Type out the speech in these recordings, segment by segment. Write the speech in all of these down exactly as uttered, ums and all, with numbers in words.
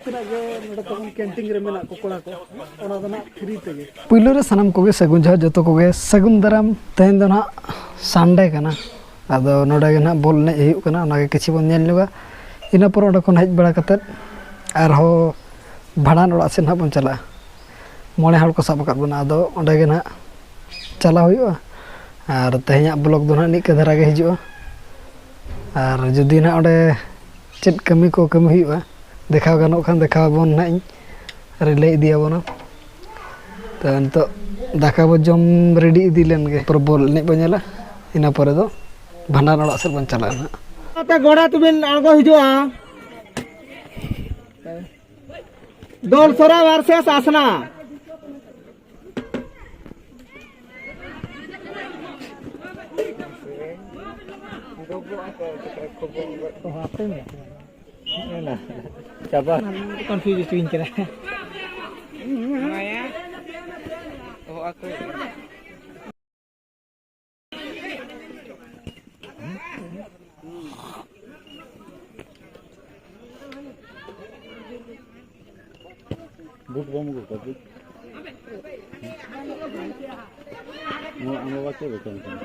ᱛᱤᱱᱟᱹᱜ ᱜᱮ ᱱᱚᱰᱮ ᱛᱟᱵᱚᱱ ᱠᱮᱱᱴᱤᱱ ᱨᱮ ᱢᱮᱱᱟᱜ ᱠᱚ ᱠᱚᱲᱟ ᱠᱚ, ᱚᱱᱟ ᱫᱚ ᱱᱟᱜ ᱯᱷᱨᱤ ᱛᱮᱜᱮ᱾ ᱯᱩᱭᱞᱩ ᱨᱮ ᱥᱟᱱᱟᱢ ᱠᱚᱜᱮ ᱥᱟᱹᱜᱩᱱ ᱡᱚᱦᱟᱨ, ᱡᱚᱛᱚ ᱠᱚᱜᱮ ᱥᱟᱹᱜᱩᱱ ᱫᱟᱨᱟᱢ᱾ ᱛᱮᱦᱮᱧ ᱫᱚ ᱱᱟᱜ ᱥᱟᱱᱰᱮ ᱠᱟᱱᱟ, ᱟᱫᱚ ᱱᱚᱰᱮ ᱜᱮ ᱱᱟᱜ ᱵᱚᱞ ᱮᱱᱮᱡ ᱦᱩᱭᱩᱜ ᱠᱟᱱᱟ, ᱚᱱᱟᱜᱮ ᱠᱤᱪᱷᱩ ᱵᱚᱱ ᱧᱮᱞ ᱧᱚᱜᱟ᱾ ᱤᱱᱟᱹ ᱯᱚᱨ ᱚᱸᱰᱮ ᱠᱷᱚᱱ ᱦᱮᱡ ᱵᱟᱲᱟ ᱠᱟᱛᱮᱫ ᱟᱨᱦᱚᱸ ᱵᱷᱟᱸᱰᱟᱱ ᱚᱲᱟᱜ ᱥᱮᱫ ᱱᱟᱜ ᱵᱚᱱ ᱪᱟᱞᱟᱜᱼᱟ᱾ ᱢᱚᱬᱮ ᱦᱚᱲ ᱠᱚ ᱥᱟᱵ ᱟᱠᱟᱫ ᱵᱚᱱᱟ, ᱟᱫᱚ ᱚᱸᱰᱮ ᱜᱮ ᱱᱟᱜ ᱪᱟᱞᱟᱣ ᱦᱩᱭᱩᱜᱼᱟ᱾ ᱟᱨ ᱛᱮᱦᱮᱧᱟᱜ ᱵᱞᱚᱜ ᱫᱚ ᱱᱟᱜ ᱱᱤᱝᱠᱟᱹ ᱫᱷᱟᱨᱟ ᱜᱮ ᱦᱤᱡᱩᱜᱼᱟ᱾ ᱟᱨ ᱡᱩᱫᱤ ᱱᱟᱜ ᱚᱸᱰᱮ ᱪᱮᱫ ᱠᱟᱹᱢᱤ ᱠᱚ ᱠᱟᱹᱢᱤ ᱦᱩᱭᱩᱜᱼᱟ, ᱫᱮᱠᱷᱟᱣ ᱜᱟᱱᱚᱜ ᱠᱷᱟᱱ ᱫᱮᱠᱷᱟᱣ ᱟᱵᱚᱱ ᱱᱟᱜ ᱤᱧ ᱨᱤᱞᱟᱹᱭ ᱤᱫᱤᱭᱟᱵᱚᱱᱟ᱾ ᱛᱚ ᱱᱤᱛᱚᱜ ᱫᱟᱠᱟ ᱵᱚ ᱡᱚᱢ ᱨᱮᱰᱤ ᱤᱫᱤ ᱞᱮᱱ ᱜᱮ, ᱯᱚᱨᱮ ᱵᱚᱞ ᱮᱱᱮᱡ ᱵᱚ ᱧᱮᱞᱟ, ᱤᱱᱟᱹ ᱯᱚᱨᱮ ᱫᱚ ᱵᱷᱟᱸᱰᱟᱱ ᱚᱲᱟᱜ ᱥᱮᱫ ᱵᱚᱱ ᱪᱟᱞᱟᱜᱼᱟ ᱱᱟᱜ᱾ ᱟᱯᱮ ᱜᱚᱰᱟ ᱛᱮᱵᱤᱱ ᱟᱬᱜᱚ ᱦᱤᱡᱩᱜᱼᱟ᱾ ᱫᱚᱞ ᱥᱚᱨᱟ ᱵᱷᱟᱨᱥᱮᱥ ᱟᱥᱱᱟ᱾ ᱪᱟᱵᱟ᱾ ᱠᱚᱱᱯᱷᱤᱭᱩᱡᱽ ᱦᱚᱪᱚᱧ ᱠᱟᱱᱟ᱾ ᱵᱩᱴ ᱵᱟᱢ ᱟᱹᱜᱩ ᱠᱟᱜ ᱵᱩᱴ? ᱱᱚᱣᱟ ᱟᱢ ᱵᱟᱵᱟ ᱪᱮᱫ ᱞᱮᱠᱟ ᱢᱮᱛᱟᱢ?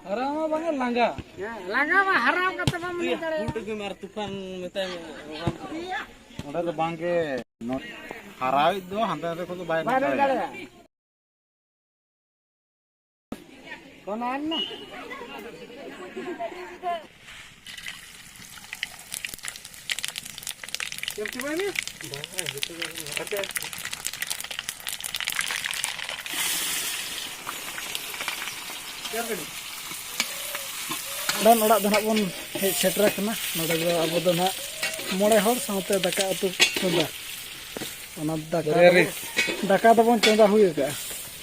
ᱟᱨᱟᱢ ᱢᱟ ᱵᱟᱝᱟ, ᱞᱟᱸᱜᱟ᱾ ᱦᱮᱸ, ᱞᱟᱸᱜᱟ ᱢᱟ ᱦᱟᱨᱟᱣ ᱠᱟᱛᱮ ᱵᱟᱢ ᱞᱟᱹᱭ ᱫᱟᱲᱮᱭᱟᱜᱼᱟ᱾ ᱜᱮᱢ ᱟᱨ ᱛᱩᱯᱷᱟᱱ ᱢᱮᱛᱟᱭ ᱢᱮ᱾ ᱚᱸᱰᱮ ᱫᱚ ᱵᱟᱝᱜᱮ, ᱱᱚ-, ᱦᱟᱨᱟᱣᱤᱡ ᱫᱚ ᱦᱟᱱᱛᱮ ᱱᱟᱛᱮ ᱠᱷᱚᱱ ᱫᱚ ᱵᱟᱭ ᱵᱟᱭ ᱢᱮᱱ ᱢᱮᱱ ᱫᱟᱲᱮᱭᱟᱜᱼᱟ᱾ ᱫᱟᱲᱮᱭᱟᱜᱼᱟ᱾ ᱚᱱᱟ ᱨᱮᱱᱟᱜ᱾ ᱵᱷᱟᱸᱰᱟᱱ ᱚᱲᱟᱜ ᱫᱚ ᱱᱟᱜ ᱵᱚᱱ ᱦᱮᱡ ᱥᱮᱴᱮᱨ ᱟᱠᱟᱱᱟ᱾ ᱱᱚᱰᱮ ᱫᱚ ᱟᱵᱚ ᱫᱚ ᱱᱟᱜ ᱢᱚᱬᱮ ᱦᱚᱲ ᱥᱟᱶᱛᱮ ᱫᱟᱠᱟ ᱩᱛᱩ ᱪᱚᱸᱫᱟ᱾ ᱚᱱᱟ ᱫᱟᱠᱟ ᱵᱟᱨᱭᱟ ᱫᱚ, ᱨᱤᱥ᱾ ᱫᱟᱠᱟ ᱫᱚᱵᱚᱱ ᱪᱚᱸᱫᱟ ᱦᱩᱭ ᱟᱠᱟᱜᱼᱟ᱾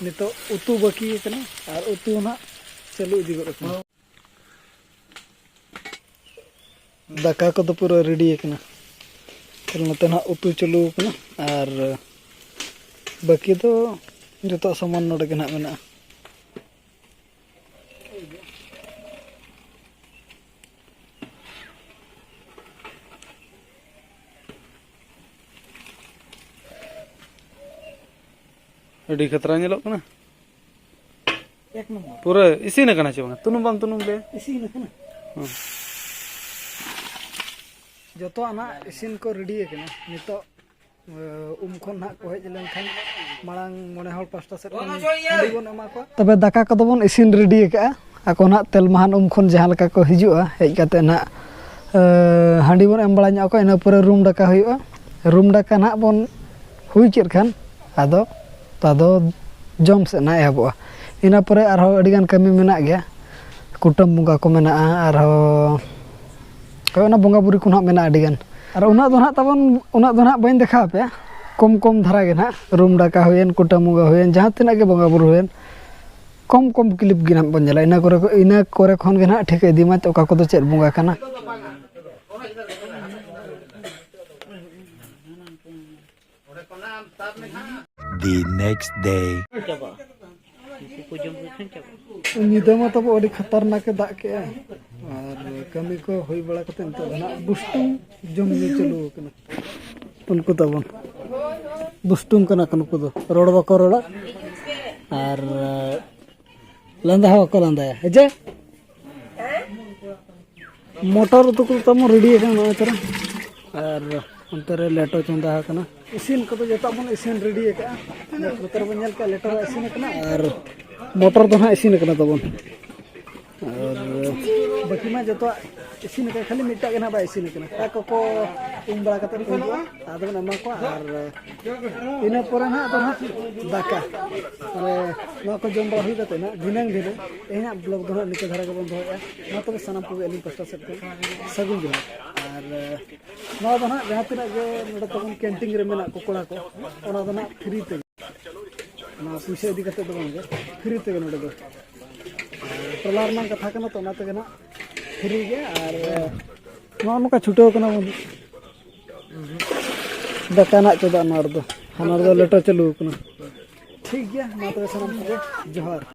ᱱᱤᱛᱚᱜ ᱩᱛᱩ ᱵᱟᱹᱠᱤ ᱟᱠᱟᱱᱟ ᱟᱨ ᱩᱛᱩ ᱱᱟᱜ ᱪᱟᱹᱞᱩ ᱤᱫᱤ ᱜᱚᱫ ᱟᱠᱟᱱᱟ᱾ ᱫᱟᱠᱟ ᱠᱚᱫᱚ ᱯᱩᱨᱟᱹ ᱨᱮᱰᱤ ᱟᱠᱟᱱᱟ᱾ ᱛᱟᱦᱞᱮ ᱱᱚᱛᱮ ᱱᱟᱜ ᱩᱛᱩ ᱪᱟᱹᱞᱩ ᱟᱠᱟᱱᱟ ᱟᱨ ᱵᱟᱹᱠᱤ ᱫᱚ ᱡᱚᱛᱚ ᱥᱟᱢᱟᱱ ᱱᱚᱰᱮ ᱜᱮ ᱱᱟᱜ ᱢᱮᱱᱟᱜᱼᱟ᱾ ᱟᱹᱰᱤ ᱠᱷᱟᱛᱨᱟ ᱧᱮᱞᱚᱜ ᱠᱟᱱᱟ᱾ ᱮᱠ ᱱᱚᱢᱵᱚᱨ᱾ ᱯᱩᱨᱟᱹ ᱤᱥᱤᱱ ᱟᱠᱟᱱᱟ ᱪᱮ ᱵᱟᱝ? ᱛᱩᱱᱩᱢ ᱵᱟᱢ ᱛᱩᱱᱩᱢ ᱞᱮ? ᱤᱥᱤᱱ ᱟᱠᱟᱱᱟ᱾ ᱦᱩᱸ᱾ ᱡᱚᱛᱚᱣᱟᱜ ᱱᱟᱜ ᱤᱥᱤᱱ ᱠᱚ ᱨᱮᱰᱤ ᱟᱠᱟᱱᱟ᱾ ᱱᱤᱛᱚᱜ, ᱮ, ᱩᱢ ᱠᱷᱚᱱ ᱱᱟᱜ ᱠᱚ ᱦᱮᱡ ᱞᱮᱱᱠᱷᱟᱱ ᱢᱟᱲᱟᱝ ᱢᱚᱬᱮ ᱦᱚᱲ ᱯᱟᱥᱴᱟ ᱥᱮᱫ ᱠᱷᱚᱱ ᱦᱟᱺᱰᱤ ᱵᱚᱱ ᱮᱢᱟ ᱠᱚᱣᱟ᱾ ᱛᱚᱵᱮ ᱫᱟᱠᱟ ᱠᱚᱫᱚ ᱵᱚᱱ ᱤᱥᱤᱱ ᱨᱮᱰᱤ ᱟᱠᱟᱜᱼᱟ᱾ ᱟᱠᱚ ᱱᱟᱜ ᱛᱮᱞᱢᱟᱦᱟᱱ ᱩᱢ ᱠᱷᱚᱱ ᱡᱟᱦᱟᱸ ᱞᱮᱠᱟ ᱠᱚ ᱦᱤᱡᱩᱜᱼᱟ, ᱦᱮᱡ ᱠᱟᱛᱮ ᱱᱟᱜ, ᱮ, ᱦᱟᱺᱰᱤ ᱵᱚᱱ ᱮᱢ ᱵᱟᱲᱟ ᱧᱚᱜ ᱟᱠᱚᱣᱟ, ᱤᱱᱟᱹ ᱯᱚᱨᱮ ᱨᱩᱢ ᱰᱟᱠᱟ ᱦᱩᱭᱩᱜᱼᱟ᱾ ᱨᱩᱢ ᱰᱟᱠᱟ ᱱᱟᱜ ᱵᱚᱱ ᱦᱩᱭ ᱠᱮᱫ ᱠᱷᱟᱱ ᱟᱫᱚ, ᱟᱫᱚ ᱡᱚᱢ ᱥᱮᱫ ᱱᱟᱜ ᱮᱦᱚᱵᱚᱜᱼᱟ᱾ ᱤᱱᱟᱹ ᱯᱚᱨᱮ ᱟᱨᱦᱚᱸ ᱟᱹᱰᱤᱜᱟᱱ ᱠᱟᱹᱢᱤ ᱢᱮᱱᱟᱜ ᱜᱮᱭᱟ᱾ ᱠᱩᱴᱟᱹᱢ ᱵᱚᱸᱜᱟ ᱠᱚ ᱢᱮᱱᱟᱜᱼᱟ, ᱟᱨᱦᱚᱸ ᱦᱳᱭ, ᱚᱱᱟ ᱵᱚᱸᱜᱟ ᱵᱩᱨᱩ ᱠᱚ ᱱᱟᱜ ᱢᱮᱱᱟᱜᱼᱟ ᱟᱹᱰᱤᱜᱟᱱ᱾ ᱟᱨ ᱩᱱᱟᱹᱜ ᱫᱚ ᱱᱟᱜ ᱛᱟᱵᱚᱱ, ᱩᱱᱟᱹᱜ ᱫᱚ ᱱᱟᱜ ᱵᱟᱹᱧ ᱫᱮᱠᱷᱟᱣ ᱟᱯᱮᱭᱟ᱾ ᱠᱚᱢ ᱠᱚᱢ ᱫᱷᱟᱨᱟ ᱜᱮ ᱱᱟᱜ, ᱨᱩᱢ ᱰᱟᱠᱟ ᱦᱩᱭᱮᱱ, ᱠᱩᱴᱟᱹᱢ ᱵᱚᱸᱜᱟ ᱦᱩᱭᱮᱱ, ᱡᱟᱦᱟᱸ ᱛᱤᱱᱟᱹᱜ ᱜᱮ ᱵᱚᱸᱜᱟ ᱵᱩᱨᱩ ᱦᱩᱭᱮᱱ, ᱠᱚᱢ ᱠᱚᱢ ᱠᱞᱤᱯ ᱜᱮ ᱱᱟᱜ ᱵᱚᱱ ᱧᱮᱞᱟ᱾ ᱤᱱᱟᱹ ᱠᱚᱨᱮ ᱠᱷᱚ-, ᱤᱱᱟᱹ ᱠᱚᱨᱮ ᱠᱷᱚᱱ ᱜᱮ ᱱᱟᱜ ᱴᱷᱤᱠᱟᱹ ᱤᱫᱤ ᱢᱟ ᱚᱠᱟ ᱠᱚᱫᱚ ᱪᱮᱫ ᱵᱚᱸᱜᱟ ᱠᱟᱱᱟ᱾ The next day. ᱧᱤᱫᱟᱹ ᱢᱟ ᱛᱟᱵᱚ ᱟᱹᱰᱤ ᱠᱷᱟᱛᱟᱨᱱᱟᱠ ᱮ ᱫᱟᱜ ᱠᱮᱜᱼᱟ, ᱟᱨ ᱠᱟᱹᱢᱤ ᱠᱚ ᱦᱩᱭ ᱵᱟᱲᱟ ᱠᱟᱛᱮ ᱱᱤᱛᱚᱜ ᱫᱚ ᱱᱟᱜ ᱵᱩᱥᱴᱩᱢ ᱡᱚᱢ ᱧᱩ ᱪᱟᱹᱞᱩ ᱟᱠᱟᱱᱟ᱾ ᱩᱱᱠᱩ ᱛᱟᱵᱚᱱ ᱵᱩᱥᱴᱩᱢ ᱠᱟᱱᱟ ᱠᱚ ᱱᱩᱠᱩ ᱫᱚ, ᱨᱚᱲ ᱵᱟᱠᱚ ᱨᱚᱲᱟ ᱟᱨ ᱞᱟᱸᱫᱟ ᱦᱚᱸ ᱵᱟᱠᱚ ᱞᱟᱸᱫᱟᱭᱟ᱾ ᱦᱮᱸ ᱪᱮ? ᱢᱚᱴᱚᱨ ᱩᱛᱩ ᱠᱚᱫᱚ ᱛᱟᱵᱚᱱ ᱨᱮᱰᱤ ᱟᱠᱟᱱᱟ ᱱᱚᱜᱼᱚᱭ ᱛᱚᱨᱟ᱾ ᱟᱨ ᱚᱱᱛᱮ ᱨᱮ ᱞᱮᱴᱚ ᱪᱚᱸᱫᱟ ᱟᱠᱟᱱᱟ᱾ ᱤᱥᱤᱱ ᱠᱚᱫᱚ ᱡᱚᱛᱚ ᱵᱚᱱ ᱤᱥᱤᱱ ᱨᱮᱰᱤ ᱟᱠᱟᱜᱼᱟ᱾ ᱱᱚᱛᱮ ᱨᱮᱵᱚᱱ ᱧᱮᱞ ᱠᱮᱜᱼᱟ, ᱞᱮᱴᱚ ᱫᱚ ᱤᱥᱤᱱ ᱟᱠᱟᱱᱟ ᱟᱨ ᱢᱚᱴᱚᱨ ᱫᱚ ᱱᱟᱦᱟᱜ ᱤᱥᱤᱱ ᱟᱠᱟᱱᱟ ᱛᱟᱵᱚᱱ᱾ ᱟᱨ ᱵᱟᱹᱠᱤ ᱢᱟ ᱡᱚᱛᱚᱣᱟᱜ ᱤᱥᱤᱱ ᱟᱠᱟᱱᱟ, ᱠᱷᱟᱹᱞᱤ ᱢᱤᱫᱴᱟᱜ ᱜᱮ ᱱᱟᱦᱟᱜ ᱵᱟᱭ ᱤᱥᱤᱱ ᱟᱠᱟᱱᱟ᱾ ᱟᱠᱚ ᱠᱚ ᱩᱢ ᱵᱟᱲᱟ ᱠᱟᱛᱮ ᱠᱚ ᱦᱤᱡᱩᱜᱼᱟ, ᱟᱫᱚ ᱵᱚᱱ ᱮᱢᱟ ᱠᱚᱣᱟ᱾ ᱟᱨ ᱤᱱᱟᱹ ᱯᱚᱨᱮ ᱱᱟᱦᱟᱜ ᱫᱚ ᱱᱟᱦᱟᱜ ᱫᱟᱠᱟ, ᱢᱟᱱᱮ ᱱᱚᱣᱟ ᱠᱚ ᱡᱚᱢ ᱵᱟᱲᱟ ᱦᱩᱭ ᱠᱟᱛᱮ ᱱᱟᱦᱟᱜ ᱫᱷᱤᱱᱟᱹᱝ ᱫᱷᱤᱱᱟᱹᱝ ᱛᱮᱦᱮᱧᱟᱜ ᱵᱞᱚᱜ ᱫᱚ ᱱᱟᱦᱟᱜ ᱱᱤᱝᱠᱟᱹ ᱫᱷᱟᱨᱟ ᱜᱮᱵᱚᱱ ᱫᱚᱦᱚᱭᱮᱫᱼᱟ᱾ ᱢᱟ ᱛᱚᱵᱮ ᱥᱟᱱᱟᱢ ᱠᱚᱜᱮ ᱟᱹᱞᱤᱧ ᱯᱟᱥᱴᱟ ᱥᱮᱫ ᱠᱷᱚᱱ ᱥᱟᱹᱜᱩᱱ ᱡᱚᱦᱟᱨ᱾ ᱟᱨ ᱱᱚᱣᱟ ᱫᱚ ᱱᱟᱦᱟᱜ ᱡᱟᱦᱟᱸ ᱛᱤᱱᱟᱹᱜ ᱜᱮ ᱱᱚᱰᱮ ᱛᱟᱵᱚᱱ ᱠᱮᱱᱴᱤᱱ ᱨᱮ ᱢᱮᱱᱟᱜ ᱠᱚ ᱠᱚᱲᱟ ᱠᱚ, ᱚᱱᱟ ᱫᱚ ᱱᱟᱦᱟᱜ ᱯᱷᱨᱤ ᱛᱮᱜᱮ᱾ ᱚᱱᱟ ᱯᱩᱭᱥᱟᱹ ᱤᱫᱤ ᱠᱟᱛᱮ ᱫᱚ ᱵᱟᱝ ᱜᱮ, ᱯᱷᱨᱤ ᱛᱮᱜᱮ ᱱᱚᱰᱮ ᱫᱚ᱾ ᱴᱚᱞᱟ ᱨᱮᱱᱟᱜ ᱠᱟᱛᱷᱟ ᱠᱟᱱᱟ ᱛᱚ, ᱚᱱᱟ ᱛᱮᱜᱮ ᱱᱟᱜ ᱯᱷᱨᱤ ᱜᱮ᱾ ᱟᱨ ᱱᱚᱜᱼᱚ ᱱᱚᱝᱠᱟ ᱪᱷᱩᱴᱟᱹᱣ ᱠᱟᱱᱟ ᱵᱚᱱ᱾ ᱫᱟᱠᱟ ᱱᱟᱜ ᱪᱚᱸᱫᱟ ᱱᱚᱣᱟ ᱨᱮᱫᱚ, ᱦᱟᱱᱟ ᱨᱮᱫᱚ ᱞᱮᱴᱚ ᱪᱟᱹᱞᱩ ᱠᱟᱱᱟ᱾ ᱴᱷᱤᱠ ᱜᱮᱭᱟ, ᱢᱟ ᱛᱚᱵᱮ ᱥᱟᱱᱟᱢ ᱠᱚᱜᱮ ᱡᱚᱦᱟᱨ᱾